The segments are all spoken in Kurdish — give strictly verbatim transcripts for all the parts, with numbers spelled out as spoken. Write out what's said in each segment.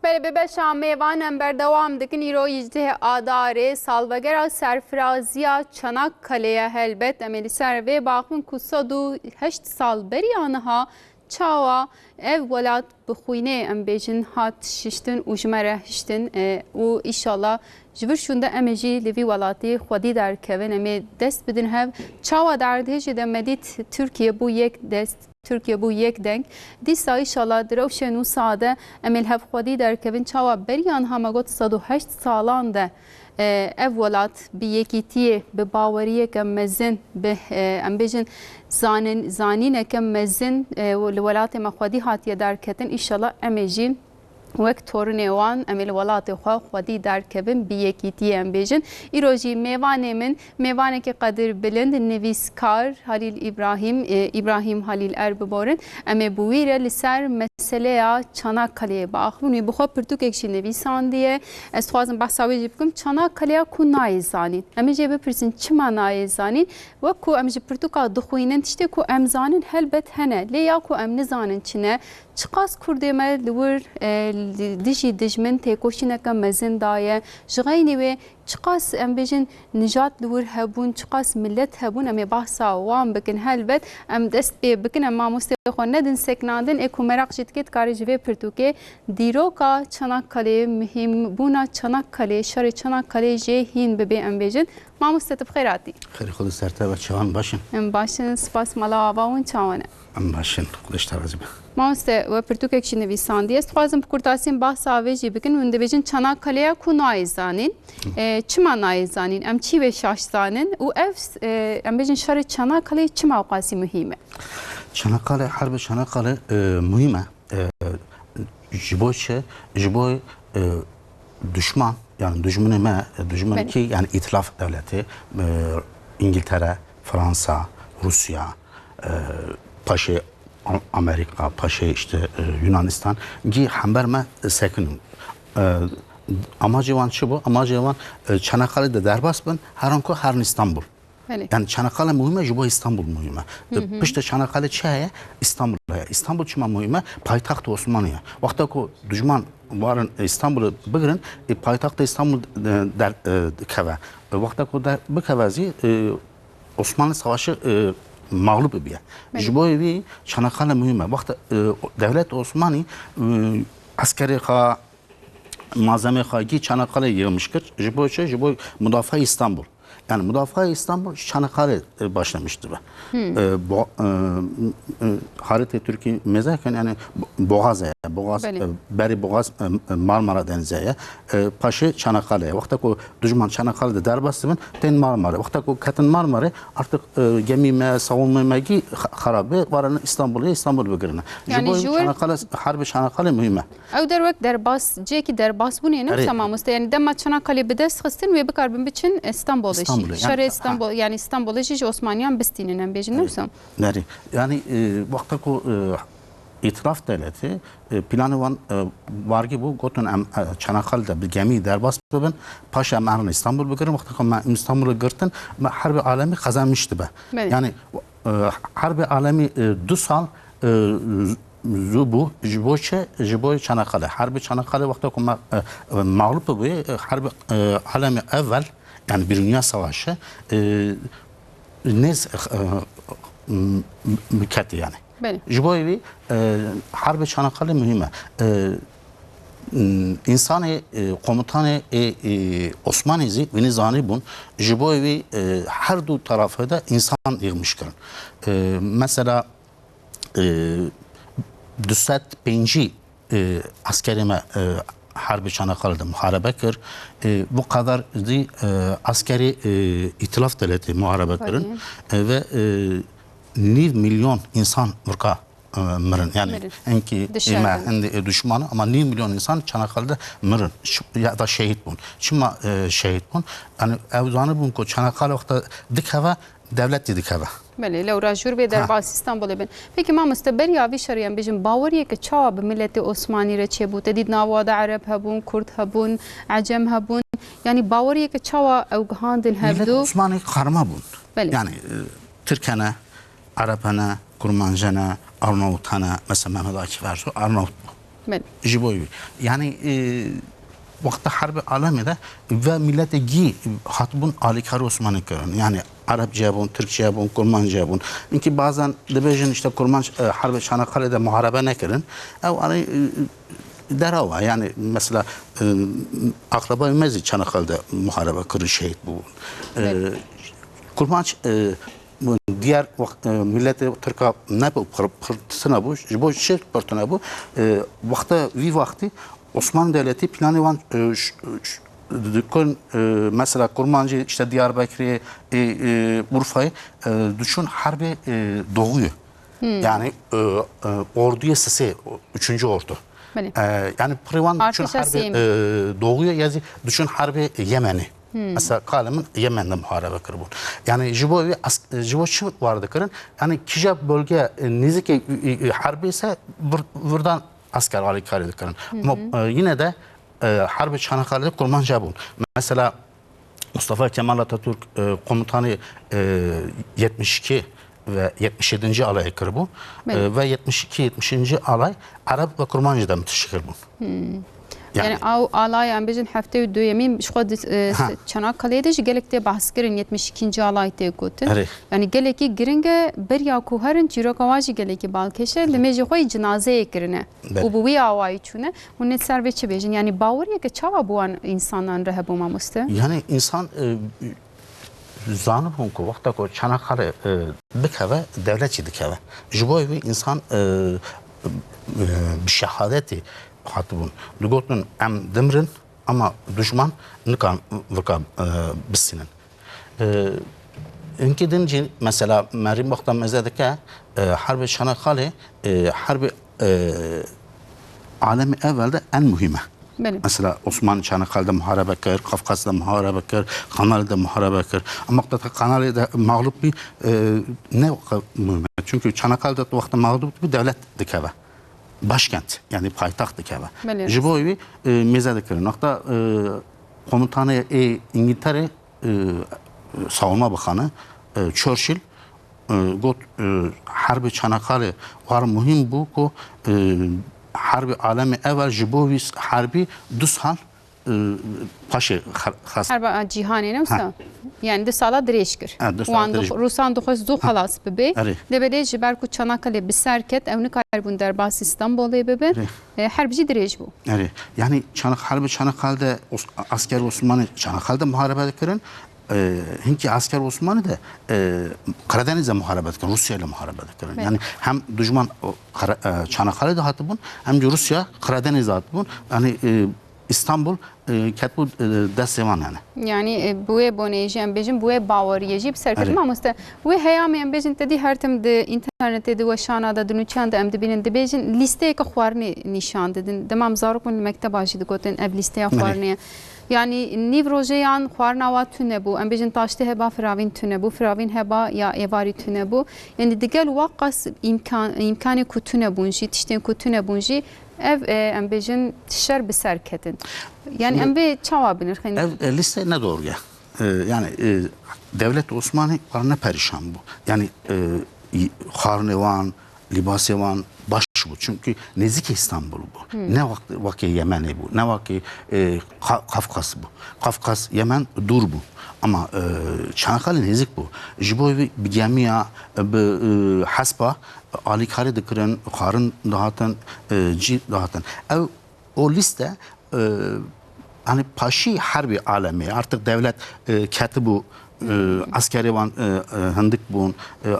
Belê, bi beşa mêvan em berdewam dikin. Îro yîzdeh Adarê, salvegera serfiraziya Çanakkale'ye. Helbet em ê li ser vê baxin ku sed û heşt sal berî aniha çawa ev welat bi xwînê, em bêjin, hat şiştin û ji me re hiştin, e, û îşallah ji vir şûnde em ê jî li vî welatî xwedî derkevin, em ê dest bidin hev. Çawa di erdhêjê de me dît Tirkiye bû yek dest, Tirkiye bû yek deng. Dîsa îşallah di rewşên wisa de em ê li hev xwedî derkevin. Çawa beriya niha me got sed û heşt salan de, e, ev welat bi yekîtiyê, bi baweriyeke mezin, bi, e, em bêjin zanin-, zanîneke mezin, e, li welatê me xwedî hatiye derketin. Îşallah em ê jî wek torinê wan em ê li welatê xwe xwedî derkevin, bi yekîtiyê em bêjin. Îro jî mêvanê min, mêvanekî qedirbilind, nivîskar Halîl Îbrahîm, e, Îbrahîm Halîl Er biborin. Em ê bi wî re li ser meseleya Çanakkale'yê biaxivin. Wî bi xwe pirtûkek jî nivîsandiye. Ez dixwazim behsa wê jî bikim. Çanakkale'ya ku nayê zanîn. Em ê jê bipirsin, çima nayê zanîn? Wek ku em ji pirtûka dixwînin, tiştê ku em zanin helbet hene. Lê ya ku em nizanin çi ne, çiqas Kurdê me li wir, e, li dijî dijmin têkoşîneke mezin daye. Ji xeynî wê çiqas, em bêjin, nijad li wir hebûn, çiqas milet hebûn, em ê behsa wan bikin. Helbet em dest pê bikin, em mamostê xwe nedin seknandin. Ê ku meraq jî dike, dikare ji vê pirtûkê dîroka Çanakkale'yê, muhîmbûna Çanakkale'yê, şerê Çanakkale'yê jê hîn bibe, em bêjin. Mamoste, tu bi xêr hatî. Xêrê xwe li ser te be, çawan baş in? Em baş in, spas, mala ava hûn çawan e? Em baş in, Xwedê ji te razî be. Mamoste, we pirtûkek jî nivîsandiye. Ez dixwazim bi kurtasî behsa vê jî bikin. Hûn dibêjin Çanakkale'ya ku nayê zanîn. E, çima nayê zanîn? Em çi wê şaş zanin? Û ev, e, em bêjin şerê Çanakkale'yê çima wqasî muhîm e? Çanakkale, herbê Çanakkale, e, muhîm e. E, ji bo çi? Ji bo, e, duşman, yani dujminê me, dujminê Belê. kî, yani îtilaf dewletê, e, İngiltere, Fransa, Rusya, e, paşê A-, Amerika, paşê işte, e, Yunanistan, gî hember me sekin. E, amacê wan çi bû? Amacê wan, e, Çanakkale de derbas bin, herin ku herin İstanbul. Belê. Yani Çanakkale muhîm e, ji bo İstanbul muhîm e. Hı hı. Piştî Çanakkale çi heye? İstanbul heye. İstanbul çima muhîm e? Paytaxt Osmanî ye. Wexta ku dujman warin İstanbul'u bigirin, e, paytaxta İstanbul, e, der, e, dikeve. E, wexta ku der bikeve zî, e, Osmanlı Savaşı, e, mağlup biye. Belê. Ji bo wî Çanakkale muhîm e. Wexta, e, dewlet Osmanî, e, eskerê xwe, malzemê xwe gî Çanakkale yığmış kir. Ji bo çi? Ji bo mudafaa İstanbul. Yani mudafaa İstanbul Çanakkale, e, başlamıştı be. Hmm. E, bo-, e, e, haritê Tirkî mêze kin, yani bo-, boğaz e, boğaz, Belê. e, berê boğaz, e, e, Marmara Denize ye. E, paşê Çanakkale ye. Wexta ku dujman Çanakkale de derbas dibin, tên Marmara. Wexta ku ketin Marmara, artık, e, gemî me, savunma me gî xa-, xerab be, warin İstanbul'u, İstanbul bigirin. Yani ji bo ji wir Çanakkale, herbê Çanakkale muhîm e. Ew der wek derbas, cihekî derbasbûnê ne Erê. wisa mamoste? Yani dema Çanakkale bi dest xistin, wê bikaribin biçin Stenbolê jî. Stenbolê, yani, Şerê ha. Stenbol, yani Stenbolê jî ji Osmaniyan bistînin, em bêjin, ne Erê. wisa? Nerî. Yani, e, wexta ku, e, îtilaf dewletê, e, planê wan, e, wargî bû, gotin em, e, Çanakkale de bi gemî derbas bibin, paşê em herin Stenbol bigirin, wexta ku me Stenbolê girtin, me herbê alemî qezenmiş dibe. Belê. Yani, e, herbê alemî, e, du sal, e, zû bû, ji bo çi? Ji bo Çanakkale. Herbê Çanakkale wexta ku me, e, e, mağlup bûye, e, herbê, e, alemê evel, yani Birinci Dünya Savaşı, e, nêz, e, m-, m-, ketî yani. Belê. Ji bo wî, e, herbê Çanakkale muhîm e. E, m-, însanê, e, komutanê, e, e, Osmanî zî vînî zanî bûn. Ji bo wî, e, her du tarafê de însan yığmış kirin. E, mesela, e, du sed pêncî, e, eskerê me, e, herbê Çanakkale de muharebe kir. E, bu kadar zî, e, eskerê, e, îtilaf dewletê muharebe kirin. Tabii. E, ve, e, nîv milyon însan virka, e, mirin. Yani Mirin. enkî Dışarıdan. ême hindê, e, duşman, ama nîv milyon însan Çanakkale de mirin. Ş-, ya da şehîd bûn. Çima, e, şehîd bûn? Yani ew zanibûn ku Çanakkale wexta dikeve, dewletî dikeve. Belê, lewra jûr bê Ha. derbas Stenbolê bin. Peki mamoste, beriya vî şerê em bêjin, baweriyeke çawa bi miletê Osmanî re çêbû? Te dît nava de Ereb hebûn, Kurd hebûn, Ecem hebûn. Yani baweriyeke çawa ew gihandin Millet hevdu? Osmanî karma bûn. Belê. Yani, e, Tirk hene, Ereb hene, Kurmanc hene, Arnavut hene. Mesela Mehmet Akif Ersoy Arnavut bû. Belê. Ji bo wî. Yanî, e, wexta herbê alemê de ve miletê gî hatibûn alîkarî Osmanî kirin. Yanî Erebce bûn, Tirkçe bûn, Kurmancê bûn. Hinkî bazan dibêjin, işte, Kurmanc, e, herbê Çanakkale de muharebe nekirin. Ew, anî, e, derawa, yanî, mesela, e, akrabayê me zî Çanakkale de muharebe kirin, şehîd bûbûn. E, Belê. Kurmanc, e, diyar wext, e, miletê Tirka nebû, pir-, pirtine bû. Ji bo çi pirtine bû? E, wexta vî wextî Osmanlı Devleti planê wan, e, ş-, ş-, dikin, e, mesela Kurmancê, işte Diyarbekirê, e, e, Urfayê, e, diçûn herbê, e, doğuyê. Hmm. Yani, e, e, orduya sisê, üçüncü ordu. Belê. E, yani pirê wan diçûn Artêşa herbê, sêyemî. E, doğuyê, ya zî diçûn herbê Yemenê. Hmm. Mesela kalê min Yemen de muharebe kiribûn. Yani ji bo wî as-, ji bo çi war dikirin? Yani kîja bölge, e, nêzîkê, e, e, herbê se vir-, virdan asker alîkarî dikirin. Ama, e, yine de, e, herbê Çanakkale'de Kurmanc hebûn. Mesela Mustafa Kemal Atatürk, e, komutanê, e, yetmiş iki ve yetmiş yedinci alayê kiribû. Belê. E, ve yetmiş iki yetmişinci alay Ereb ve Kurmancê de mitişik kiribûn. Hmm. Yani. Yani ew alay, em bêjin heftê û duyemîn, ji xwe di, e, Ha. Çanakkale'yê de jî gelek tê behs kirin, yetmiş ikinci alay tê gotin. Erê. Yani gelekî giring e, beriya ku herin çîroka wan jî gelekî balkêş e, limêjê xwe yî cinazeyê kirine. Belê. Û bi wî awayî çûne. Hûn ê ser vê çi bêjin? Yani baweriyeke çawa bi wan însanan re hebû, mamoste? Yani insan, e, zanibûn ku wexta ku Çanakkale, e, bikeve, dewlet jî dikeve. Ji bo wî însan, e, e, bi şehadetê hatibûn. Digotin, em dimirin, ama duşman nikan virka, e, bistînin. E, hinkî din jî mesela merî wexta meze dike, e, herbê Çanakkale, e, herbê, e, alemê evel de en muhîm e. Belê. Mesela Osmanlı Çanakkale'de muharebe kir, Kafkas'da muharebe kir, Kanal'de muharebe kir. Ama wexta Kanal'de mağlup bî, e, ne muhîm e. Çünkü Çanakkale'de wexta mağlup bî, devlet dikeve. Başkent, yani paytaxt dikeve. Belê. Ji bo wî, e, mêze dikirin. Wexta, e, komutanê ê İngiltere, e, Savunma Bakanı, e, Churchill, e, got, e, herbê Çanakkale war muhîm bû ku, e, herbê alemê evel ji bo wî herbî du sal, e, paşê xe-, xest. Herba cîhanê ne wisa? Ha. Yani du sala dirêj kir. Ha, du sala Wan dirêj. Dix-, Rûsan dixwest zû Ha. xelas bibe. Erê. Lê belê ji ber ku Çanakkale bi ser ket, ew nikaribûn derbas Stenbolê bibin. Erê. E, herb jî dirêj bû. Erê. Yani Çanak-, herbê Çanakkale'de Os-, asker Osmanlı Çanakkale'de muharebe dikirin. E, hinkî asker Osmanlı de, e, Karadeniz'de muharebe dikirin, Rusya ile muharebe dikirin. Evet. Yani hem düşman o Kara-, e, Çanakkale'de hatibûn, hem de Rusya Karadeniz'de hatibûn. Yani, e, İstanbul, e, ketbû, e, destê wan yani. Yani, e, bi wê boneyê jî em bêjin, bi wê baweriyê jî bi ser ketin. Erê. Mamoste, wê heyamê em bêjin, te dî her tim di internetê, di weşana de, di nûçeyan de em dibînin, dibêjin, lîsteyeke xwarinê nîşan didin. Dema em zarok bûn li mekteba jî digotin, ev lîsteya Erê. Xwarinê ye. Yani nîv rojê yan xwarina wa tune bû. Em bêjin taştê heba firavîn tune bû, firavîn heba ya êvarî tune bû. Yani digel wa qas îmkan, îmkanê ku tune bûn jî, tiştên ku tune bûn jî, ev, e, em bêjin şer bi ser ketin. Yani Şimdi em vê çawa binirxin? Ev, e, liste ne doğru ya. E, yani, e, devlet Osmanlı var ne perişan bu. Yani, e, xwarinê wan, lîbasê wan baş bû. Çünkü nêzîkî Stenbol bû. Hmm. Ne wak-, wekî Yemenê bû, ne wekî, e, Ka-, Kafkas bû. Kafkas, Yemen dûr bû. Ama, e, Çanakkale nêzîk bû. Ji bo wî bi gemiya, bi, e, hespa alîkarî dikirin, xwarin dihatin, e, cî dihatin. Ew O lîste, e, hani paşî herbê alemê, artık devlet, e, ketibû, e, eskerê wan, e, e, hindik bûn, e, e,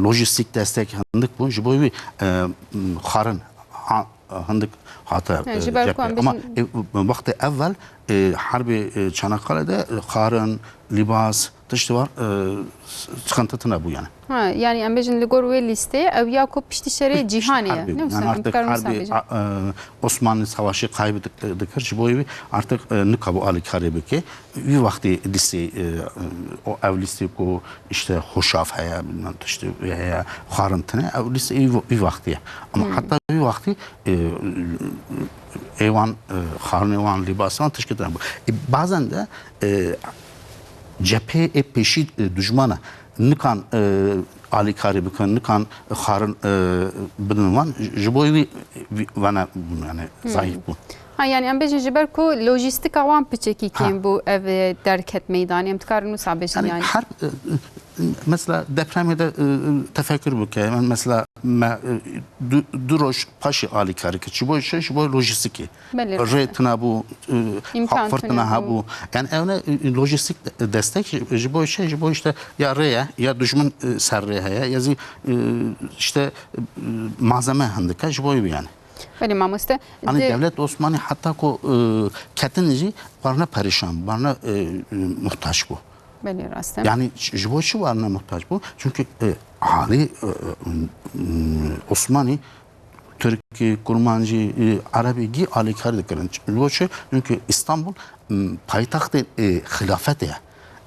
lojistik destek hindik bûn, ji bo wî, e, xwarin ha-, hindik hate, He, e, ji ber ku cephê. Em Ama, bêjin e, wextê evel, e, herbê, e, Çanakkale'de, e, xwarin, lîbas, tiştê wan, e, s-, sıkıntı tune bû yani. Ha, yani em bêjin li gor wê lîsteyê ew ya ku piştî şerê cîhanê ye. Herbê, Ne yani wisa em artık karin wisa herbê, bêjin. A-, e, Osmanlı savaşı kaybı dik-, dikir, ji bo wî artık, e, nikabû alîkarî bike. Wî wextê lîstê, e, o ev lîstê ku işte hoşaf heye, bilmem tiştê heye, xwarin tune, ev lîstê wî, wî wextê ye. Ama Hmm. hatta wî wextê, e, ê wan, e, xwarinê wan, lîbasê wan tişkê tune bû. E, bazen de, e, cephê ê pêşî, e, dijmana nikan, e, alîkarî bikin, nikan xwarin, e, bidin wan, ji bo wî, wî, vana bûn, yani zayıf bû. Ha, yani em bêjin ji ber ku lojîstika wan piçekî kêm bû, ev, e, derket meydanê. Em dikarin wisa bêjin yani. Her, e, e, mesela depremê de, e, e, tefekkür bike. Mesela me, e, du, du roj paşê alîkarî kir. Ji bo çi? Ji bo lojîstikê. Belê, rê tune bû, e, fırtına hebû. Yani ew ne, e, lojîstik destek ji, ji bo çi? Ji bo işte ya rê ye, ya dijmin, e, ser rê heye, ya zî, e, işte, e, malzeme hindike ji bo wî yani. Belê mamoste. Hani dewlet Osmanî heta ku, e, ketin jî warne perişan, warne, e, e, muhtaç bû. Belê rast e. Yani ji bo çi warne muhtaç bû? Çünkü, e, alî, e, e, m, Osmanî Tirkî, Kurmancî, e, Erebî gî alîkarî dikirin. Ji bo çi? Çünkü İstanbul, m, paytaxtê, e, xilafetê ye.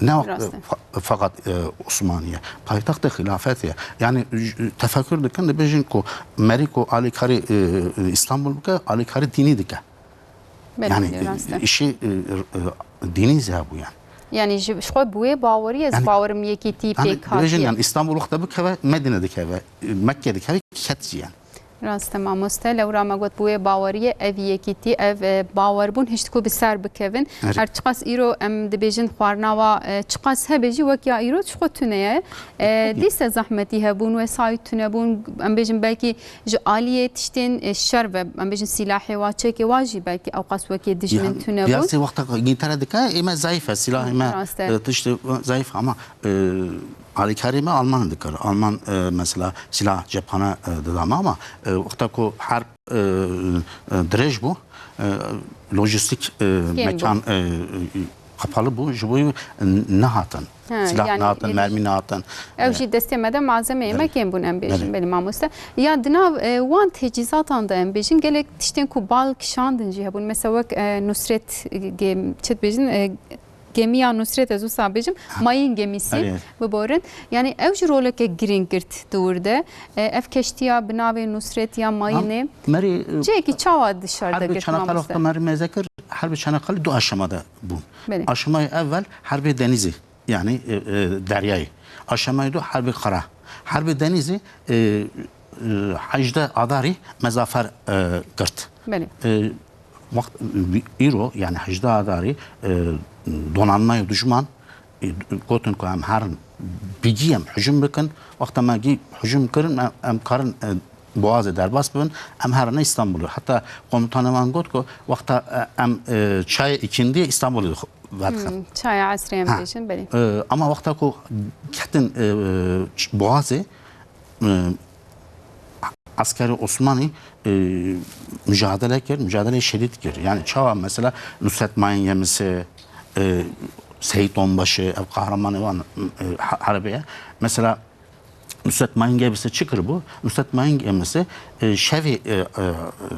Ne wek, e, fa-, fakat, e, Osmaniye. Paytaxtê xilafetê ye. Yani, j-, tefekkür dikin, dibêjin ku merî ku alîkarî, e, e, İstanbul bike, alîkarî dînî dike. Belê, yani, belê, rast e. İşi, e, e, dînî zî hebû yani. Yani ji, ji xwe bi wê bawerî ez bawerim yekîtî pêk hatiye. Yani İstanbul wexta bikeve, Medine dikeve, e, Mekke dikeve, ket jî yani. Rast e mamoste, lewra me got bi wê baweriyê ev yekîtî, ev, e, bawerbûn hişt ku bi ser bikevin. Her çiqas îro em dibêjin xwarina wa, e, çiqas hebe jî wek ya îro ji xwe tune ye. E, dîse zehmetî hebûn, wesayît tune bûn, em bêjin belkî ji aliyê tiştên, e, şer ve, em bêjin sîlahê wa, çekê wa jî belkî ewqas wekê dijmin tune bûn. Piyasê wexta gîtara dike, ême zayîf e, sîlahê me, e, tiştê zayîf ama, e, alîkarî me Alman dikir. Alman, e, mesela sîlah cephane, e, dida me ama, e, wexta ku herb, e, e, dirêj bû, e, lojistik, e, mekan, e, e, kapalı bû, ji bo nehatin. Sîlah nehatin, mermî nehatin. Ew jî destê me de malzemeyê me kêm bûn, em bêjin. Belê mamoste. Ya di nav, e, wan tecîzatan de em bêjin, gelek tiştên ku bal kişandin jî hebûn. Mesela wek, e, Nusret, e, gem-, çi dibêjin, e, Gemiya Nusret, ez wisa bêjim, mayîn gemîsî, biborin. Yani ew jî roleke girîng girt di wir de. E, ev keştiya bi navê Nusret ya mayînê, cihekî çawa dişar de girt mamoste? Herbê Çanakkale wexta merî mêze kir, herbê Çanakkale du aşamada bûn. Belê. Aşamayê evel herbê denîzê, yani, e, e, deryayê. Aşamayê du herbê xera. Herbê denîzê, e, e, hejdeh Adarî me zafer, e, girt. Belê. E, Wext, îro, yani hejdeh Adarî, e, donanmayê dijman, e, gotin ku em herin bi gî em hicûm bikin. Wexta me gî hicûm kirin, em, em karin, e, Boğazê derbas bibin, em herine Îstanbulê. Heta komutanê wan got ku wexta, e, em, e, çayê îkindiyê Îstanbulê dixwe-, vedixin. Hmm, çaya esrê em bêjin, belê. E, ama wexta ku ketin, e, Boğazê, e, Eskerê Osmanî, e, mücadele kir, mücadele şedîd kir. Yani çawa mesela Nusret Mayın gemisi, e, Seyit Onbaşı, ev kahramanê wan, e, ha-, herbê ye. Mesela Nusret Mayın gemisi çi kiribû? Nusret Mayın gemisi, e, şevê, e, e,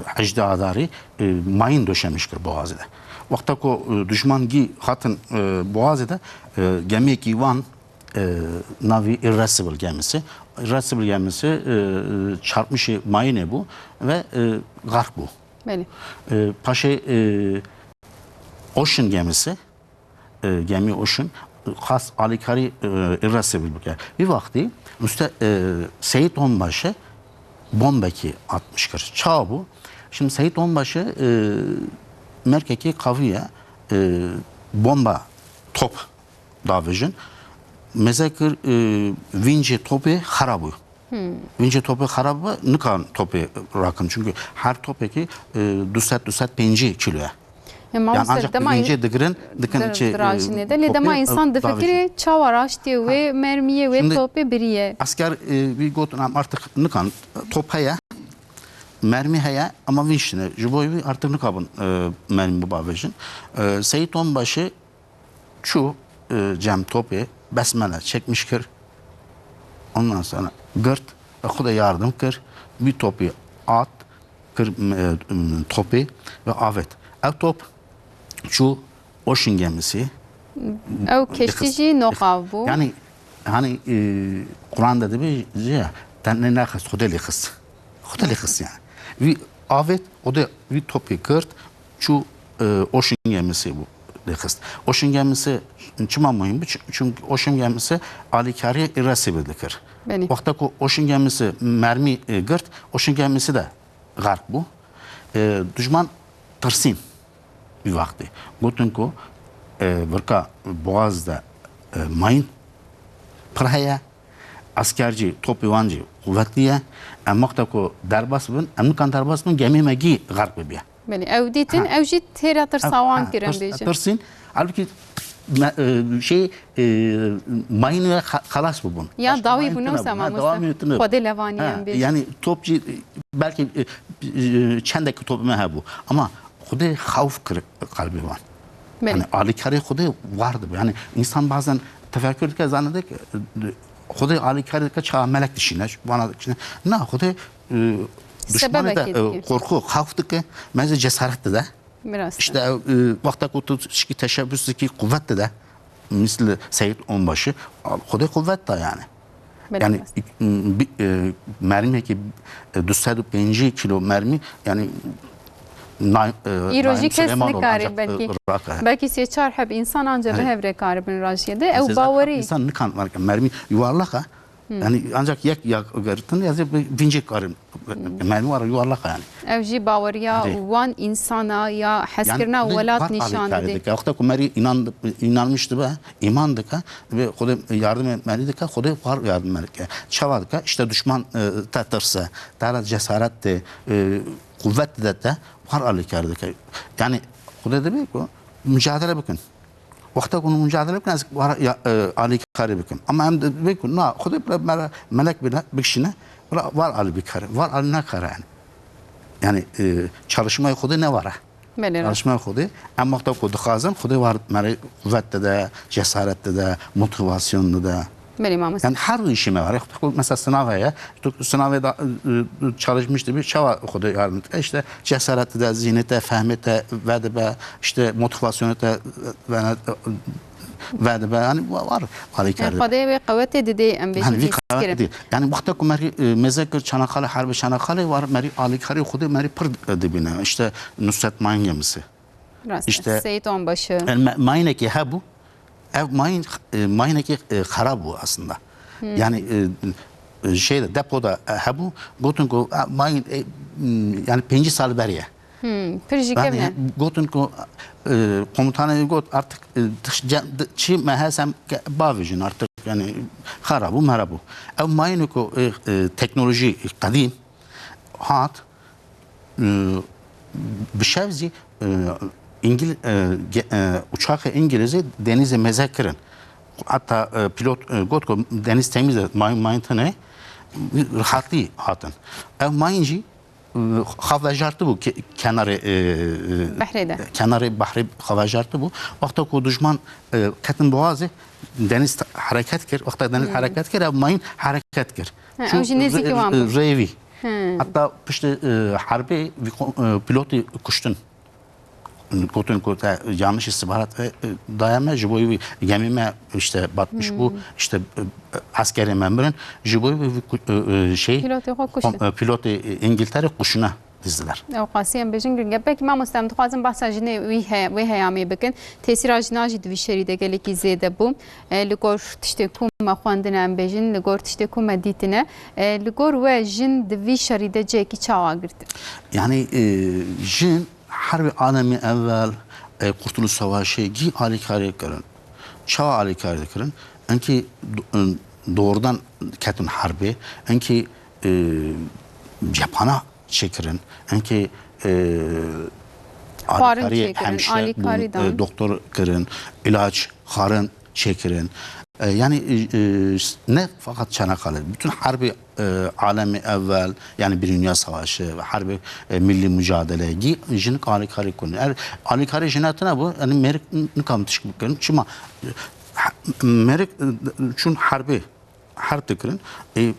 hejdeh Adarî, e, mayın döşemiş kir Boğazê de. Wexta ku, e, dijman gî hatin, e, Boğazê de, e, gemiyekî wan e, navî Irresolute gemisi. Irresolute gemisi, e, çarpmışê mayînê bû ve, e, gark bû. Belê. E, paşê, e, Ocean gemisi, e, gemi Ocean, xas alîkarî, e, Irresolute bike. Bir vakti Nusret, e, Seyit Onbaşı bombekî atmış kir. Çawa bû? Şimdi Seyit Onbaşı, e, merkekî qavî ye, e, bomba, top davêjin. Mêze kir, e, vîncê topê xera bû. Hmm. Vîncê topê xera bû, nikan topê rakin. Çünkü her topekî, e, du sed, du sed pêncî kîlo ye. E, yani mamoste, ancak dema vîncê digirin, dikin dir-, çi, e, dirajinê de. Lê dema, e, insan difikire, çawa raştiye wê mermiyê, wê topê biriye. Şimdi asker, e, bir gotin, em artık nikan, top heye, mermi heye, ama vînç tine. Ji bo wî artık nikabin, e, mermi bavêjin. E, Seyit Onbaşı çû, e, cem topê, besmele çekmiş kir. Ondan sonra girt ve xwe de yardım kir. Bir topî at, kir, e, topê ve avêt. Ev top çû Ocean gemisi. Ew keştî jî noqav bû. Yani, hani, e, Quran de dibê, jî ya, te ne nexist, Xwedê lê xist. Xwedê lê xist yani. Vî avêt, o de vî topê girt, çû, e, Ocean gemisi bû. lêxist. Ocean Gemisi çima muhîm bû? Çi-, çimkî Ocean Gemisi alîkariyê Îrasê bi dikir. Belê. Wexta ku Ocean Gemisi mermî, e, girt, Ocean Gemisi de xerq bû. E, dijman tirsîn wî wextê. Gotin ku, e, virka Boğaz de, e, mayîn pir heye, esker jî, topê wan jî quwetlî ye. Em wexta ku derbas bin, em nikan derbas bin, gemê me gî xerq bibiye. Belê, ew dîtin, Ha. ew jî têra tirsa Ev, wan ha, kirin tirs-, bêjin. Tirsîn, halbûkî me, e, şey, e, mayîn ve xa-, xelas bibûn. Ya Başka dawî mayîn bûn tune wisa bûn. Ha, mamoste. Dawî tune. Xwedê levanî Ha, em bêjin. Yani top jî, e, belkî, e, e, çendek top me hebû. Ama Xwedê xewf kir qelbê wan. Belê. Yani alîkarê Xwedê war dibe. Yani insan bazen tefekkür dike, zanedike, Xwedê alîkarê dike, çawa melek dişîne, vana dişîne. Na, Xwedê, e, dişmanê de, Sebebekê e, dike. Korku, xewf dike, me zî cesaret dide. Bi rastî. İşte, e, wexta ku tu tişkî teşebbüs dikî, quwet dide. Misli Seyit Onbaşı, Xwedê quwet da yani. Belê Yani, rast. e, bi-, e, mermiyekî, e, du sed û pêncî kilo mermî, yani, na-, e, Îro jî Naim kes Süleymanoğlu nikare ancak, e, belkî. Raka. Belkî sê çar heb insan anca bi Hayır. Hev re karibin rajiyê de. Ew Sê çar heb bawerî. insan nikan, mermî yuvarlak e. Hmm. Yani ancak yek ya girtin ya da bir vinçek karin. Hmm. Mermi var, yuvarlak yani. Ev jî baweriya Erê. wan însana ya hezkirina Yani, welat var nîşan alîkarê dide. dike. Wexta ku merî inan-, inanmiş dibe, îman dike, ve Xwedê yardim merî dike, Xwedê war yardim merî dike. Çawa dike? İşte düşman, e, te tirse, te re cesaret de, e, quwet dide te, war alîkar dike. Yani Xwedê dibe ku mücadele bikin. Wexta ku hûn mucadele bikin, ez war ya, e, alîkarî bikim. Ama em dibê ku na, Xwedê bile mele-, melek bile bikişîne, bile war alî bikare, war alî nakare yani. Yani, e, çalışmayê Xwedê ne war e. Belê, rast. Çalışmayê Xwedê, em wexta ku dixwazin, Xwedê war me re quwet dide, cesaret dide, motivasyon dide. Belê, mamoste. Yani her işime var. Mesela sınav heye. Tu sınavê da, e, e, çalışmış dibi, çawa Xwedê yardım dike. İşte cesaret de, zihni te, fehmê te vedibe, işte motivasyonu te vene-, vedibe. Yani wa-, var, var Yani hikayede. Xwedê wê qewetê didê em bêjin Yani vî hîs qewet kirin. Değil. Yani wexta ku merî, e, meze kir Çanakkale, harbi Çanakkale var, merî alîkarî Xwedê merî pir, e, dibîne. İşte Nusret Mayın gemisi. Rast e. İşte Seyit Onbaşı. Yani me-, mayînekî hebû, ev mayîn, e, mayînekî, e, xerab bû aslında. Hmm. Yani, e, e, şeyde, depoda, e, hebû, gotin ku, e, mayîn, e, m, yani pêncî sal berê ye. Hmm, pir jî Yani kevn e. gotin ku, e, komutanê got artık, e, dış-, ce-, di-, çi me hesem ke-, bavêjin artık, yani xerab bû, merab bû. Ev mayînê ku, e, e, teknolojî qedîm hat, e, bi şev zî, e, İngil-, e, ge-, e, uçaxê İngilizê denîzê meze kirin. Hatta, e, pilot, e, got ku deniz temiz e, mayın, mayın tune, rahatlığı hatın. Ev mayın jî, e, xwe vejartı bû ke-, kenarê, e, e, Behrê de. Kenarê behrê xwe vejartı bû. Wexta ku düşman, e, ketin boğazê, deniz ta-, hareket kir. Wexta deniz Hmm. hareket kir, ev mayın hareket kir. Ha, Çû ew jî nêzîkî re-, wan bû. rêvî. Hmm. Hatta piştî, e, herbê vî ko-, e, pilotî kuştin. Gotin ku te yanlış istihbarat, e, e, daye me, ji bo wî gemî me işte batmış bû, Hmm. işte, e, eskerê me mirin, ji bo wî ku-, e, e, şey, Pilotê xwe kuştin. kom-, e, pilotê, e, İngiltere kuşuna dizdiler. Ew qasî em bêjin giring e. Belkî mamoste em dixwazin behsa jinê wî he-, wê heyamê bikin. Tesîra jina jî di vî şerî de gelekî zêde bû. E, li gor tiştê ku me xwendine em bêjin, li gor tiştê ku me dîtine. E, li gor we jin di vî şerî de cihekî çawa girtin? Yani, e, jin Herbê Alemî Evel, e, Kurtuluş Savaşı gî alîkarî kirin. Çawa alîkarî dikirin? Enkî do-, e, doğrudan ketin herbê, enkî, e, cephana çêkirin, enkî, e, Xwarin alîkarî çêkirin, hemşire alîkarî bûn, dan. e, doktor kirin, ilaç, xwarin çêkirin. E, yani, e, e, ne fakat Çanakkale, bütün harbi, e, alemi evvel, yani Birinci Dünya Savaşı ve harbi, e, milli mücadele, gi-, jinik alîkarî kun. Er alîkarî jina tine bu, yani merik n-, nikam tişk bikin. Çima, e, ha-, merik, e, çün harbi, harp dikirin. E,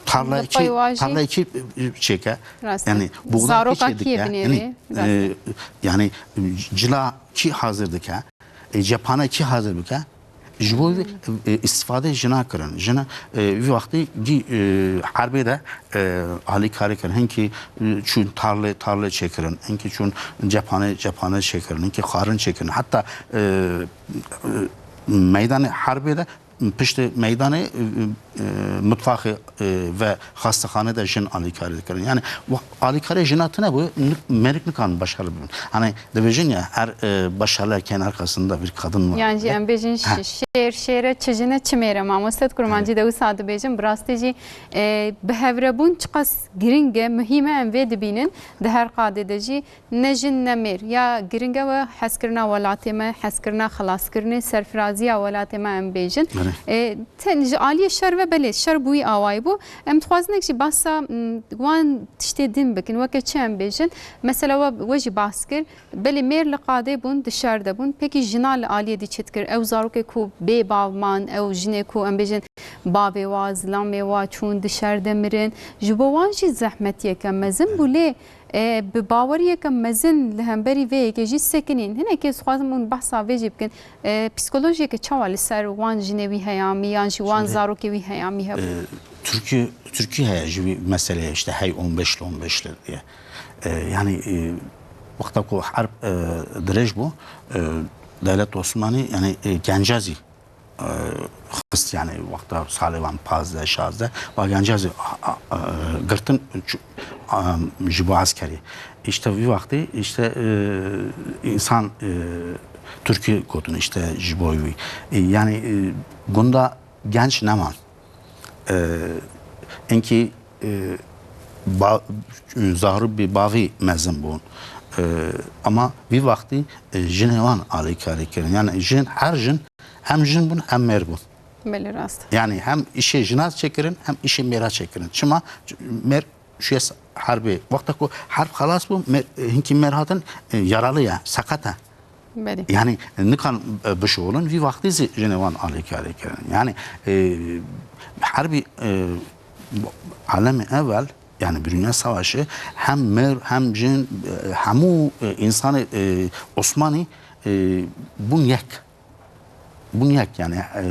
tarla Li iki, pey wajî tarla iki, e, çêke. Rast e. Yani buğday Zaroka iki çêdike. Kiyê binêrê. Yani, Rast e. e, yani cila ki hazır dike. E, cephane ki hazır bike. Ji bo vê, e, îstîfadeyê jina kirin. Jina, e, vî wextî gî, e, herbê de, e, alîkarî kirin. Hinkî, e, çûn tarlê, tarlê çêkirin. Hinkî çûn cephanê, cephanê çêkirin. Hinkî xwarin çêkirin. Heta, e, e, meydanê herbê de, piştê meydanê, e, e, mutfaxê, e, ve xastexane de jin alîkarî dikirin. Yani, wa-, alîkarî jina tune bû, ni-, mêrik nikan başarılı bibin. Hani, dibêjin ya, her, e, başarılı erkeğin arkasında bir kadın var. Yan jî em bêjin şêr, şêre çi jin e, çi mêr e. Mamoste, di kurmancî de wisa dibêjin. Bi rastî jî, e, bi hevrebûn çiqas giring e, muhîm e, em vê dibînin. Di her qadê de jî ne jin ne mêr. Ya giring e we hezkirina welatê me, hezkirina xelaskirinê, serfiraziya welatê me em bêjin. E, ten ji aliyê şer ve belê, şer bûyî awayî bû. Em dixwazin ek jî bahsa, m, wan tiştê din bikin. Weke çi em bêjin? Mesela we, we jî bahs kir. Belê mêr li qadê bûn, di şer de bûn. Pekî jina li aliyê dî çi dikir? Ew zarokê ku bê bav man, ew jinê ku em bêjin bavê wa, zilamê wa çûn di şer de mirin. Ji bo wan jî zehmetiyeke mezin bû lê, e, bi baweriyeke mezin li hemberî vê yekê jî sekinîn. Hinekê dixwazim hûn behsa vê jî bikin. E, psîkolojiyeke çawa li ser wan jinê wî heyamî yan jî wan zarokê wî heyamî hebû? E, Tirkiye, Tirkiye heye ji vî meseleyê, işte hey on beşli, on beşli diye. E, yani, e, wexta ku herb, e, dirêj bû, e, Dewlet Osmanî, yani, e, genca zî, e, xist, yani wexta salê wan pazdeh, şazdeh, wa genca zî, a, a, e, girtin, çu-, a, ji bo eskerî. İşte vî wextî, işte, e, insan, e, Tirkî gotin, işte ji bo wî. E, yani, e, gunda genç neman. E, inkî, e, ba-, zarû bi bavî mezin bûn. E, ama vî wextî, e, jinê wan alîkarî kirin. Yani jin, her jin, hem jin bûn, hem mêr bûn. Belê, rast. Yani hem îşê jina çêkirin, hem îşê mêra çêkirin. Çima? Mêr şûye herbê. Wexta ku herb xelas bû, mêr, hinkî mêr hatin, e, yaralı ya, seqet e. Belê. Yani nikan, e, bişuxulin, vî wextî zî jinê wan alîkarî kirin. Yani, e, herbî, e, alemê evel, yani Birinci Dünya Savaşı, hem mêr, hem jin, e, hemû, e, insanê, e, Osmanî, e, bûn yek. Bûn yek, yani, e,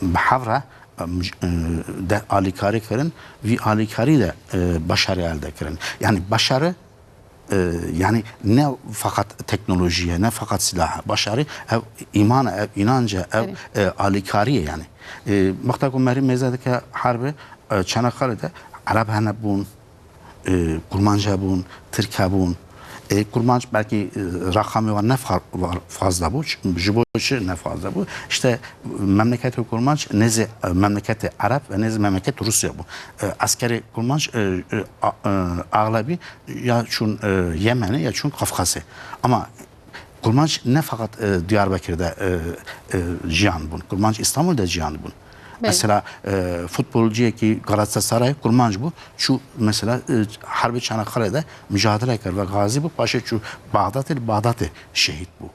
bi hev re, e, de alîkarî kirin, vî alîkarî de, e, başarî elde kirin. Yani başarı, e, yani ne fakat teknolojiye, ne fakat silaha, başarî ev îman e, ev inanc e, ev, e, alîkarî ye yani. E, wexta ku merî mêze dike herbê, e, Çanakkale de Ereb hene bûn, e, Kurmanc hebûn, Tirk hebûn. E, Kurmanc belkî, e, rakamê wan ne fa-, wa-, fazla bû. Ç-, ji bo çi ne fazla bû? İşte memleketê Kurmanc nêzê, e, memleketê Ereb ve nêzê memleketê Rusya bû. E, eskerê Kurmanc, e, e, a-, e, axlebî ya çûn, e, Yemenê ya çûn Kafkasê. Ama Kurmanc ne fakat, e, Diyarbekir'de, e, e, jiyan bûn. Kurmanc İstanbul'da jiyan bûn. Belê. Mesela, e, futbolciyekî Galatasaray Kurmanc bû. Çû mesela, e, Herbê Çanakkale'de mücadele kir ve gazi bû. Paşê çû Bağdatê, li Bağdatê şehîd bû.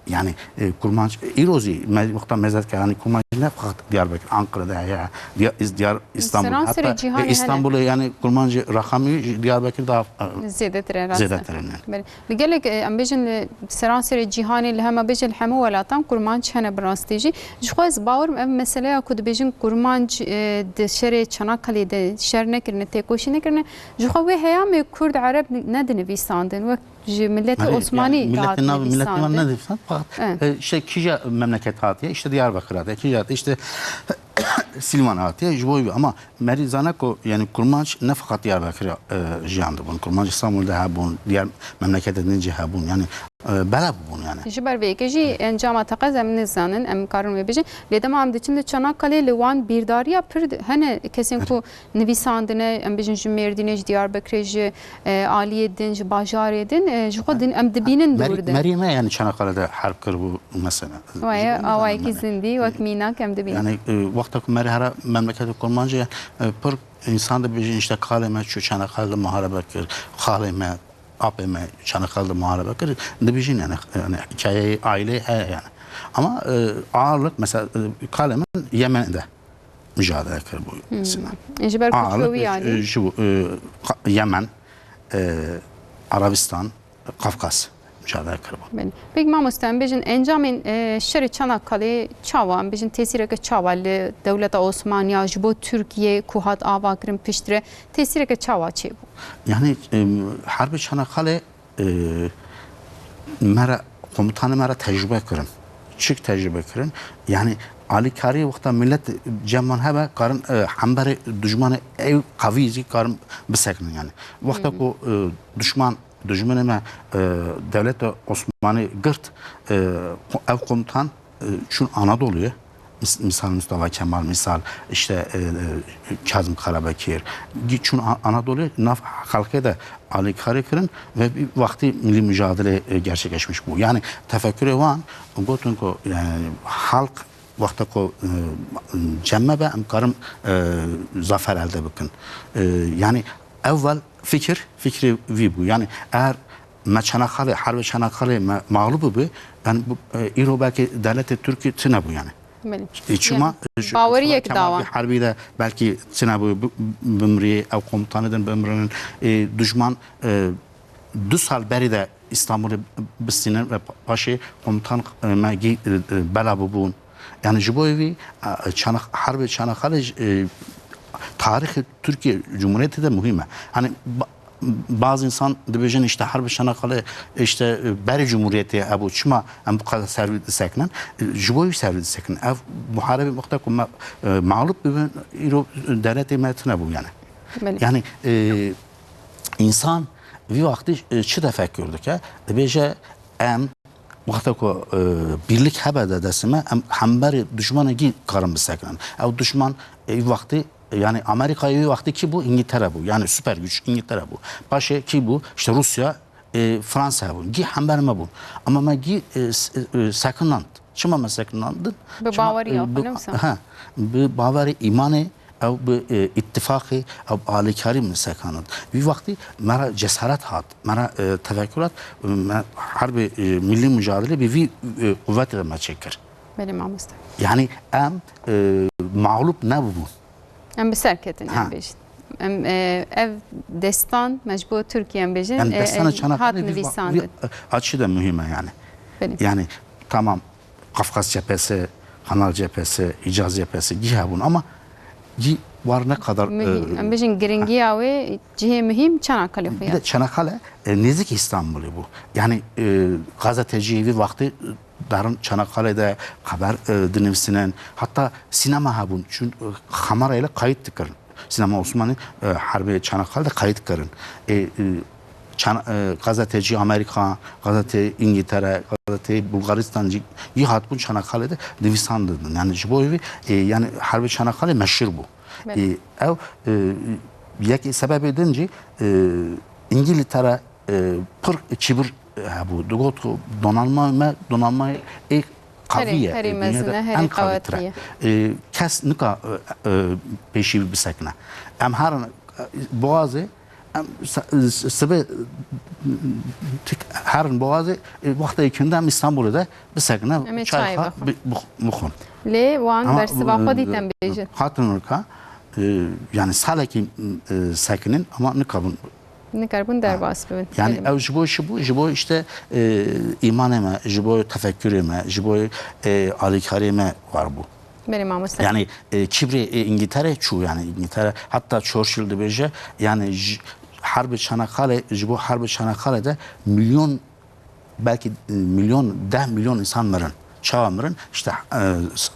Yani, e, Kurmanc, e, îro zî me, wexta mêze dike, yani Kurmanc ne fakat Diyarbekir, Ankara'da heye, Diya-, İz-, Diyar-, İstanbul. Seranserê cîhanê hene. Hatta, e, İstanbul'ê yani Kurmancê rakamî ji Diyarbekir daha, e, Zêdetir e, rast e. Zêdetir e. Belê. Li gelek, e, em bêjin li seranserê cîhanê, li hema bêje li hemû welatan kurmanc hene bi rastî jî. Ji xwe ez bawer im ev meseleya ku dibêjin kurmanc, e, di şerê Çanakkale'yê de şer nekirine, têkoşîn nekirine, ji xwe wê heyamê kurd, ereb ne dinivîsandin. Wek ji milletê Osmanî yani, dihat nivîsandin. Milletê wan nedivîsand, fakat, e, işte kîja memleket hatiye, işte Diyarbakır hatiye, kîja hatiye, işte Silvan hatiye, ji bo wî. Ama merî zane ku, yani, kurmanc ne feqet Diyarbekirê, e, jiyan dibûn. Kurmanc Îstanbul'da hebûn, diğer memleketên din jî hebûn. Yani, e, bela bûbûn, yani. Ji ber vê yekê jî encama teqez em nizanin, em karin wê bijin. Lê dema em diçin li Çanakkale, li wan bîrdariya pir di-, hene kesên ku nivîsandine, em bijin ji Mêrdînê, ji Diyarbekirê, ji, e, aliyê din, ji bajarê din, e, ji xwe din em dibînin dûr de. Merî me, yani, Çanakkale'de herb kiribû mesela. Waye, awayekî zindî, wek mînak em dibînin. Yani, e, wexta ku merî here memleketê Kurmancê, e, pir însan dibêjin, işte, kalê me çû Çanakkale de muharebe kir, xalê me, apê me Çanakkale de muharebe kir. Dibêjin, yani, yani, hikayeyê aileyê heye, yani. Ama, e, ağırlık, mesela, e, kalê min Yemen'de mücadele kir bu Sinan. Ji ber ku çû wî alî. Ağırlık, e, ji, e, Ka-, Yemen, e, Arabistan, Kafkas. mücadele kiribûn. Belê. Peki mamoste, em bêjin encamên e, şerê Çanakalê çawa, em bêjin tesîreke çawa li dewleta Osmaniya ji bo Tirkiye ku hat ava kirin piştre tesîreke çawa çêbû? Yani e, Herbê Çanakalê e, me re, komutanê me re tecrube kirin. Çik tecrube kirin? Yani alîkarî wexta millet ceman hebe karin e, hemberê dijmanê ew qevî zî karin bisekinin yani. Wexta ku e, dijman Dijminê me e, dewleta Osmanî girt, e, ev komutan e, çûn Anadolu'ya. Mis- Misal Mustafa Kemal, misal işte e, e, Kazım Karabekir. Gi- Çûn A- Anadolu'ya nav xelkê de alîkarî kirin ve bir vakti milli mücadele e, gerçekleşmiş bu. Yani tefekkürê wan gotin ku yani halk wexta ku e, cem me be em karin e, zafer elde bikin. E, yani evvel fikir, fikri vî bû. Yani eğer me Çanaxalê, herbê Çanaxalê me mağlup bibe, yani bu, e, îro belkî dewletê Tirkî tune bû yani. Belê. E, çima? Yani, baweriyek dawa. Herbî de belkî tune bû, bi- bimrî, ew komutanê din bimrinin. E, dijman e, du sal berî de Îstanbulê bistînin ve paşê komutan e, me gî e, e, bela bûbûn. Yani ji bo vî e, Çanax- herbê Çanaxalê e, tarîxê Tirkiye Cumhuriyeti de muhîm e. Hani ba- bazı insan dibêjin işte herbê Çanaxalê işte e, berê Cumhuriyetê hebû. Çima em bu kadar servî disekinin? E, Ji bo vî servî disekinin. Ev muharebê wexta ku me e, mağlup bibin, îro dewletê me tune bû yani. Belê. Yani e, insan vî wextî e, çi tefekkür dike? Dibêje em wexta ku e, birlik hebe de destê me, em hemberê dijmanê gî karin bisekinin. Ew dijman e, vî wextî yani Amerîkayê wî wextî kî bû? Îngîltere bû. Yani süper güç Îngîltere bû. Paşê kî bû? İşte Rusya, e, Fransa bûn. Gî hember me bûn. Ama me gî e, s- e, sekinand. Çima me sekinandin? Bi Çima, baweriya e, xwe, bi- ne wisa? Ha, bi bawerê îmanê, ew bi e, îttifaqê, ew bi alîkarî me sekinand. Vî wextî me re cesaret hat, me re e, tefekkür hat, me herbê e, milli mücadele bi vî e, quvetê de me çêkir. Belê mamoste. Yani em e, mağlup nebûbûn. Em bi ser ketin, em Ha. bêjin. Em e, ev destan me ji bo Tirkiye em bêjin. Yani e, destana e, Çanakkale hat bir, nivîsandin. bir açı da mühim yani. Belê. Yani tamam Kafkas cephesi, Kanal cephesi, Hicaz cephesi gî hebûn ama gî var ne kadar Mühim. e, Em bêjin giringiya wê cihê muhîm Çanakkale xwe Bir ya. de Çanakkale e, nêzîk Îstanbulê bû. Yani e, gazetecî vî wextî darin Çanakkale de xeber e, dinivîsînin. Hatta sinema hebûn. Çün e, kamerayla kayıt dikirin. Sinema Osmanî e, herbê Çanakkale de kayıt kirin. E, e, Çana, e, gazetecî Amerika, gazetê Îngîltere, gazetê Bulgaristan jî yî hatibûn Çanakkale de nivîsandin. Yani ji bo vî e, yani herbê Çanakkale meşhur bû. Belê. E, ew e, yekê sebebê din jî e, Îngîltere e, pir kibir hebû. Digot ku donanma me, donanma ê qevî Herî- ye. herî Dinyada mezin e, herî en qevîtir qewetî e. E, kes nika e, e, pêşî bisekine. Em herin e, boğazê, em se- e, sibê tik herin boğazê, e, wextê kinde em Îstanbulê de bisekine. Em ê çay çayê xwe bixwin. bi- bix- bixwin. Lê wan Ama, bersiva xwe e, dîtin bêjin. Hatin nika, e, yani salekî e, sekinin ama nikabin Nikarbûn derbas bibin. Yani Belê. Ew ji bo çi bû? Ji bo işte e, îmanê me, ji bo tefekkürê me, ji bo e, alîkariyê me war bû. Belê mamoste. Yani e, kibrê e, Îngîltere çû yani Îngîltere. Hatta Churchill dibêje yani ji, herbê Çanakkale, ji bo herbê Çanakkale de milyon belkî e, milyon, deh milyon insan mirin. Çawa mirin? İşte e,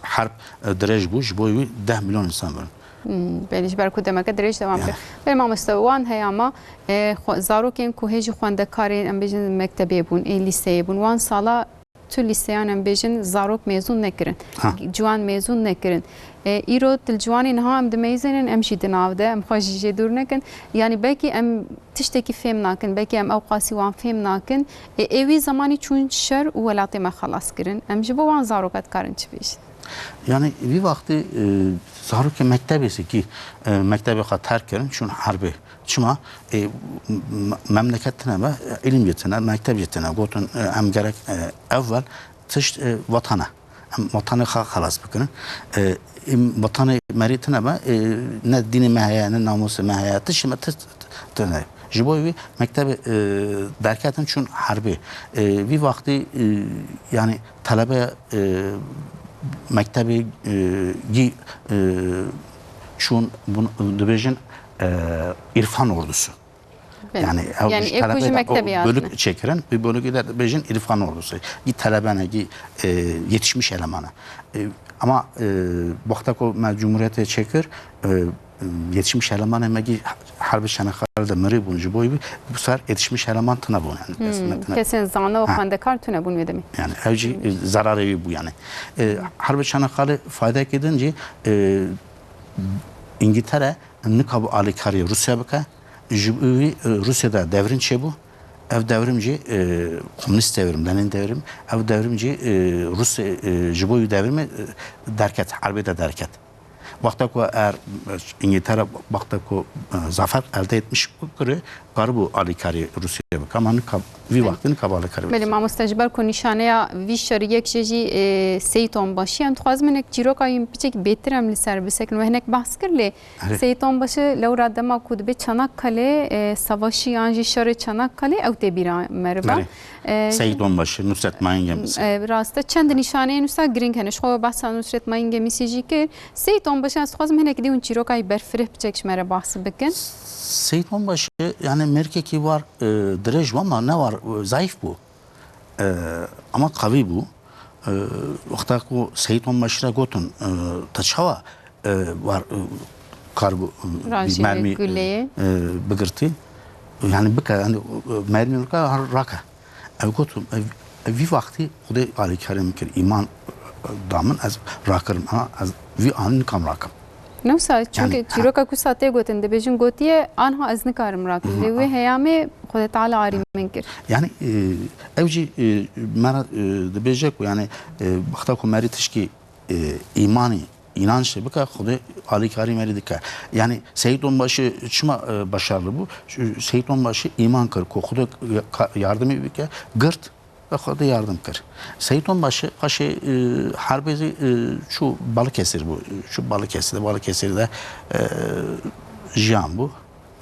herb e, dirêj bû, ji bo wî deh milyon insan mirin. Hmm, belê ji ber ku demeke dirêj dewam Ya. kir. Belê mamoste, wan heye ama e, xwe- zarokên ku hê jî xwendekarên em bêjin mektebê bûn, ê lîseyê bûn. Wan sala tu lîseyan em bêjin zarok mêzûn nekirin. Ha. Ciwan mêzûn nekirin. E, îro til ciwanê niha em dimeyzênin, em jî di nav de, em xwe jî jê dûr nekin. Yani belkî em tiştekî fêm nakin, belkî em ew qasî wan fêm nakin. E, ê wî zemanî çûn şer û welatê me xelas kirin. Em ji bo wan zaroka dikarin çi bêjin? Yani vî wextî e, zarokê mektebê sekî e, mektebê xwe terk kirin, çûn herbê. Çima? E, m- memleket tine be, ilim yetine, mekteb yetine. Gotin e, em gerek e, evvel tişt e, vatan e. Em vatanê xwe xelas bikirin. E, em vatanê merî tine be, e, ne dînê me heye, ne namûsê me heye, tiştê me tişt tine. Ji bo wî mektebê, e, derketin çûn herbê. E, vî wextî, e, yanî telebe, e, mektebê, e, gî, e, çûn, bun-, dibêjin, e, İrfan Ordusu. Belê. Yani, ew Yanî ji ê ku ji telebê de mektebê o bölük hatine. çêkirin, bir bölükü de dibêjin İrfan Ordusu. Gî telebene, gî, e, yetişmiş elemana. E, ama, e, wexta ku me Cumhuriyetê çêkir, e, yetişmiş elemanê me gî herbi Çanakkale de mirî bûn. Ji bo wî bu sefer yetişmiş eleman tune bûn yani. Hmm, Dest me tune. kesên zana û Ha. xwendekar tune bûn wê demê. Yani ev jî, e, zararê wî bû yani. E, herbi Çanakkale faydekê din jî, e, İngiltere nikabû alîkarî Rûsya bike. Ji wî, e, Rûsya de devrim çêbû. Ev devrim jî, e, komünîst devrim, Lenin devrim. Ev devrim jî, e, Rûsya, e, ji bo wî devrimê, e, derket, herbê de derket. Wexta ku er, e, İngiltere wexta ku, e, zafer elde etmiş kir, karibû alîkarî Rûsya bike. Ama nika, vî Belê. wextî nikabû alîkarî Belê, Rûsya. mamoste, ji ber ku nîşaneya vî şerî yek jê jî, e, Seyîd Onbaşî ye. Em dixwazin hinek çîroka wî piçek bêtir em li ser bisekin. We hinek behs kir lê Erê. Seyîd Onbaşı lewra dema ku dibe Çanakkale, e, savaşî yan jî şerê Çanakkale ew tê bîra meriva. Erê. E, Seyîd Onbaşı, Nusret Mayın Gemisi. E, rast e. Çend nîşaneyên wisa girîng hene. Ji xwe behsa Nusret Mayın Gemisi jî kir. Seyîd Onbaşı ez dixwazim hinek dî hûn çîrokayî berfireh piçek ji me re behs bikin. Seyîd Onbaşı, yani mêrkekî war, e, dirêj bû ama ne war, e, zayıf bû. E, ama qawî bû. E, wexta ku Seyîd Onbaşı re gotin, e, te çawa, e, war, e, kar bu, e, Rajî bir mermi, guleyê. e, bigirtî? Yani bike, yani, e, mermi bike, har rake. Ev gotin, ev, ev vî wextî Xwedê alîkarî min kir, îman, e, da min, ez rakirim, ama ez vî anî nikam rakim. Ne wisa, çünkü Yani, ha. çîroka ku sa tê gotin, dibêjin gotiye, anha ez nikarim rakim. Hı hı. Lê wê heyamê Xwedê Teala arî min kir. Yani, e, ew jî, e, me re, e, dibêje ku yani, e, wexta ku merî tişkî, e, îmanî, înançê bike, Xwedê alîkarî merî dike. Yani Seyîd Onbaşı çima, e, başarılı bû? Seyîd Onbaşı îman kir ku Xwedê ka-, yardimî bike, girt ve Xwedê yardim kir. Seyîd Onbaşı paşê, e, herbê zî, e, çû Balıkesir bû. Çû Balıkesir de, Balıkesir de, e, jiyan bû.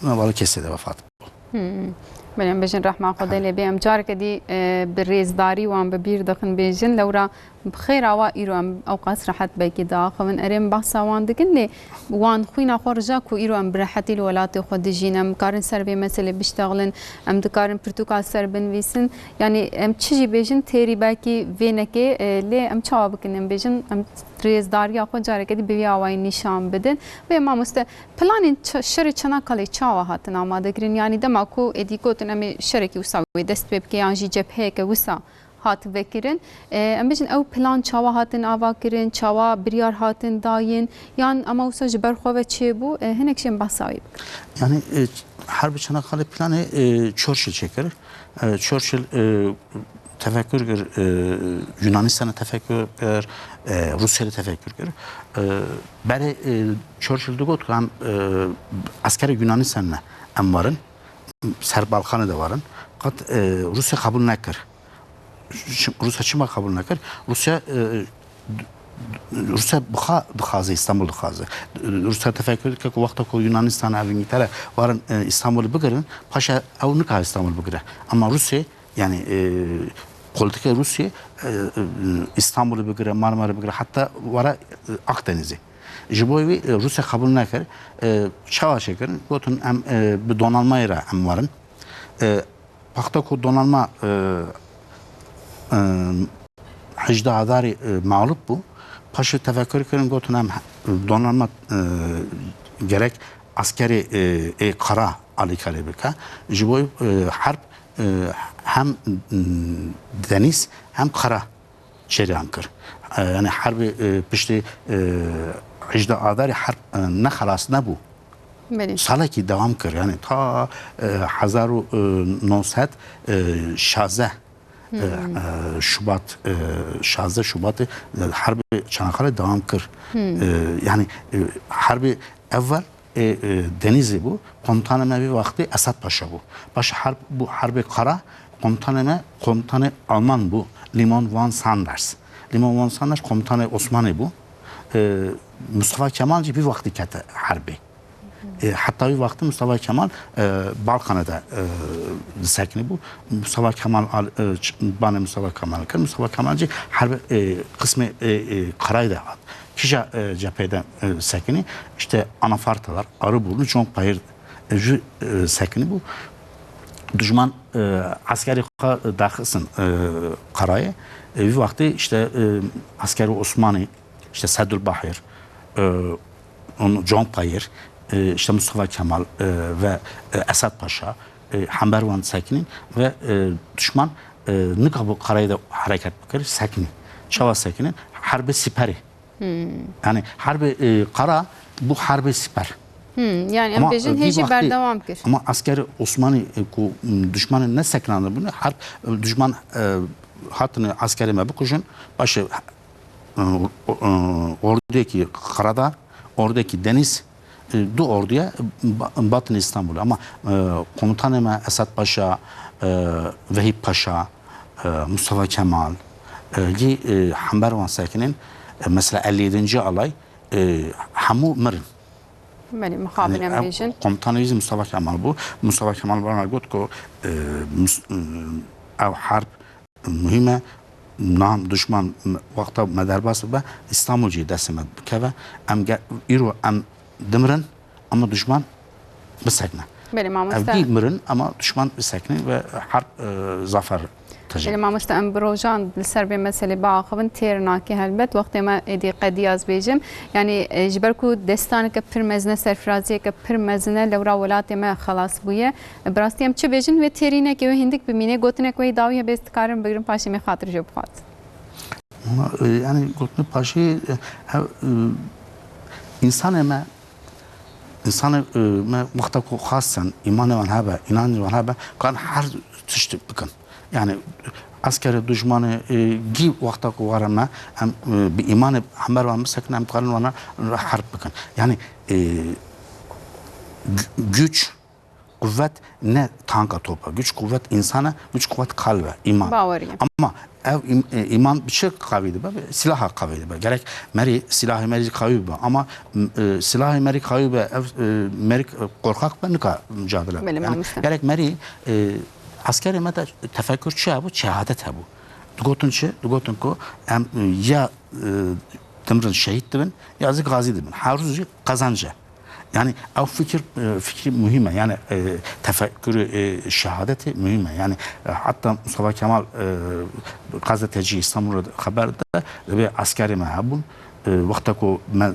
Balıkesir de wefat bû. Hmm. Belê, em bêjin rehma Xwedê lê bê. Em careke dî, e, bi rêzdarî wan bi bîr dixin bêjin. Lewra bi xêra wa îro em ewqas rehet belkî diaxivin. Erê, em behsa wan dikin lê wan xwîna xwe rija ku îro em bi rehetî li welatê xwe dijîn. Em dikarin ser vê meselê biştexilin. Em dikarin pirtûka ser binivîsin. Yanî em çi jî bêjin têrî belkî vê neke, e, lê em çawa bikin? Em bêjin em rêzdariya xwe careke dî bi vî awayî nîşan bidin. Wê mamoste, planên ç-, şerê Çanakkale çawa hatin amadekirin? Yanî dema ku êdî gotin em ê şerekî wisa wê dest pê bike yan jî cepheyeke wisa hat vekirin. E, em bêjin ew plan çawa hatin avakirin, çawa biryar hatin dayîn, yan ema wisa ji ber xwe ve çêbû, e, hinek jê em behsa wê bikin. Yani, e, Herbi Çanakkale planê, e, Churchill çêkir. E, Churchill, e, tefekkür kir, e, Yunanistanê tefekkür kir, e, Rûsyayê tefekkür kir. E, berê, e, Churchill digot ku em, e, eskerê Yunanistanê em warin, ser Balkanê de warin. Qet, e, Rûsya qebûl nekir. Çi-, Rûsya çima qebûl nekir? Rûsya, e, Rûsya bixa dixwaze, Îstanbul dixwaze. Rûsya tefekkür dike ku wexta ku Yunanistan ev, Îngîltere warin, e, Îstanbulê bigirin, paşa ew nikare Îstanbul bigire. Ama Rûsya, yani, e, polîtîkaya Rûsya, e, e, Îstanbulê bigire, Marmarê bigire, heta were, e, Akdenizê. Ji bo wî, e, Rûsya qebûl nekir. E, çawa çêkirin? Gotin em, e, bi donanmayê re em werin. E, Wexta ku donanma, e, e, hejdeh Adarê, e, mağlup bû, paşê tefekkür kirin, gotin em donanma, e, gerek askerê, e, ê qara alîkarî bike. Ji bo, e, herb, e, hem, m, denîz hem qara cereyan kir. E, yani herbê, e, piştê, e, hejdeh Adarê herb, e, ne xelas nebû. Belê. Salekî dewam kir. Yani ta, e, hezar û neh sed şazdeh, e, Hmm. e, Şubat, e, şazdeh Şubatê, e, herbê Çanakkale dewam kir. Hmm. E, yani, e, herbê evvel, e, e, denîzê bû. Komutanê me vê wextê Esad Paşa bû. Paşa herb, bû herbê qara, komutanê me komutanê Alman bû. Limon von Sanders. Limon von Sanders komutanê Osmanê bû. E, Mustafa Kemal jî vî wextî kete herbê. E, heta wî wextî Mustafa Kemal, e, Balkanê de, e, disekinî bû. Mustafa Kemal al-, e, ç-, banê Mustafa Kemal kir. Mustafa Kemal jî herb, e, qismê, e, e, Karayê de hat. Kîja, e, cepheyê de, e, sekinî? İşte Anafartalar, Arıburnu, Conkbayır, e, jû, e, sekinî bû. Dijman, e, eskerê xwe daxistin, e, Karayê. E, wî wextî işte, e, eskerê Osmanî, işte Sedulbahir, e, on Conkbayır, e, işte Mustafa Kemal, e, ve, e, Esat Paşa, e, hember wan sekinîn ve, e, düşman, e, nika bo Karayê de hereket bikir, sekinîn. Çawa sekinîn? Herbê siperî. Yani herbê, e, Kara bu herbê siper. Hmm, yani em Ama, bêjin e, hê vî jî wextê berdewam kir. Ama esker Osmanî, e, ku, m, düşmanê nesekinandibûne, herb, e, düşman, e, hatine eskerê me bikujin, paşê, e, o-, e, orduyekî karada, orduyekî deniz, e, du orduya, e, ba-, batin İstanbul. Ama, e, komutanê me Esat Paşa, e, Vehîp Paşa, e, Mustafa Kemal, e, yî, e, hember wan sekinên, e, mesela elli yedinci alay, e, hemû mirin. Belê, mixabin Yani, em ev bêjin. Komutanê wî jî Mustafa Kemal bû. Mustafa Kemal bana got ku, e, mus-, e, ev herb muhîm e. Nam düşman wexta me derbas bibe, İstanbul jî destê me bikeve. Em ge-, îro em dimirin, ama düşman bisekne. Belê, mamoste. Ev dî mirin, ama düşman bisekne ve herb, e, zafer tecrübe. Belê, mamoste, em bi rojan li ser vê meselê biaxivin, têr nake helbet. Wextê me êdî qediya ez bêjim. Yani, e, ji ber ku destaneke pir mezin e, serfiraziyeke pir mezin e, lewra welatê me xelas bûye. E, bi rastî em çi bêjin, wê têrîneke wê hindik bimîne, gotinek wê dawî hebe, ez dikarim bigirim, paşê me xatir jê bixwazim. Ama, e, yani gotinê paşê, e, ev, e, însanê me, însanê, e, me wexta ku xwestin, îmanê wan hebe, înancê wan hebe, kan her tişt bikin. Yani eskerê dijmanê, e, gî wexta ku were me, em, e, bi îmanê hember wan bisekin, em karin wana herb bikin. Yani, e, gü-, güç, Quwwet ne tanka, topa. Güç, quwwet insana, güç, quwwet kalbe, iman. Bawerî. Ama ev im-, e, iman bi çi qawî dibe? Bi silaha qawî dibe. Gerek merî, silahê merî qawî bibe. Ama, m, e, silahê merî qawî be, ev, e, merî, e, qorxak be, nika mücadele. Belê, Yani, mamoste. Gerek merî, e, eskerê me de tefekkür çi hebû? Şehadet hebû. Digotin çi? Digotin ku em, e, ya, e, dimirin şehîd dibin, ya zî gazî dibin. Her rû jî qezenc e. Yani ew fikir, e, fikir muhîm e. Yani, e, tefekkürü, e, şehadeti muhîm e. Yani, e, hatta Mustafa Kemal, e, gazetecî İstanbul'da xeber de, dibê eskerê me hebûn, e, wexta ku me, e,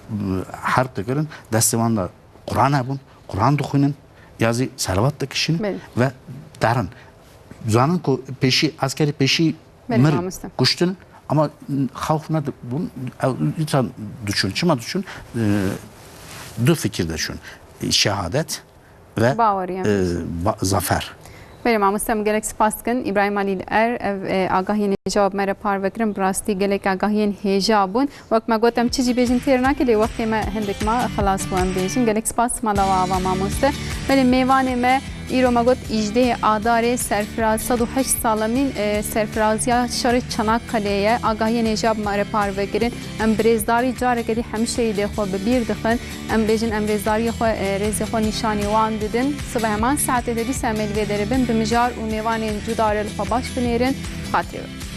herb dikirin, destê wan de Quran hebûn, Quran dixwînin, ya zî servat dikişînin Belê. Ve derin. Zanin ku pêşî, eskerê pêşî Belê, mir, mamoste. Kuştin, ama xawf nedibûn, ew insan diçûn. Çima diçûn? E, du fikir de çûn. Şehadet ve, Bawerî, e, ba-, zafer. Belê, mamoste, em gelek spas dikin. Îbrahîm Halîl Er, ev, e, agahiyên hêja bi me re parve kirin. Bi rastî gelek agahiyên hêja bûn. Wek me got, em çi jî bêjin têr nake, lê wextê me hindik ma, xilas bû em bêjin. Gelek spas, mala we ava, mamoste. Belê, mêvanê me îro me got îjdehê Adarê serfiraz, sed û heşt salemîn, e, serfiraziya şerê Çanakkale'ye. Agahiyên hêja bi me re parve kirin. Em bi rêzdarî careke dî hemî şehîdê xwe bi bîr dixin. Em bêjin em rêzdariyê xwe, e, rêzê xwe nîşanî wan didin. Sibe heman saetê de dîsa em ê li vê derê bin, bi mijar û mêvanên cuda re li xwe baş binêrin. Xatirê we.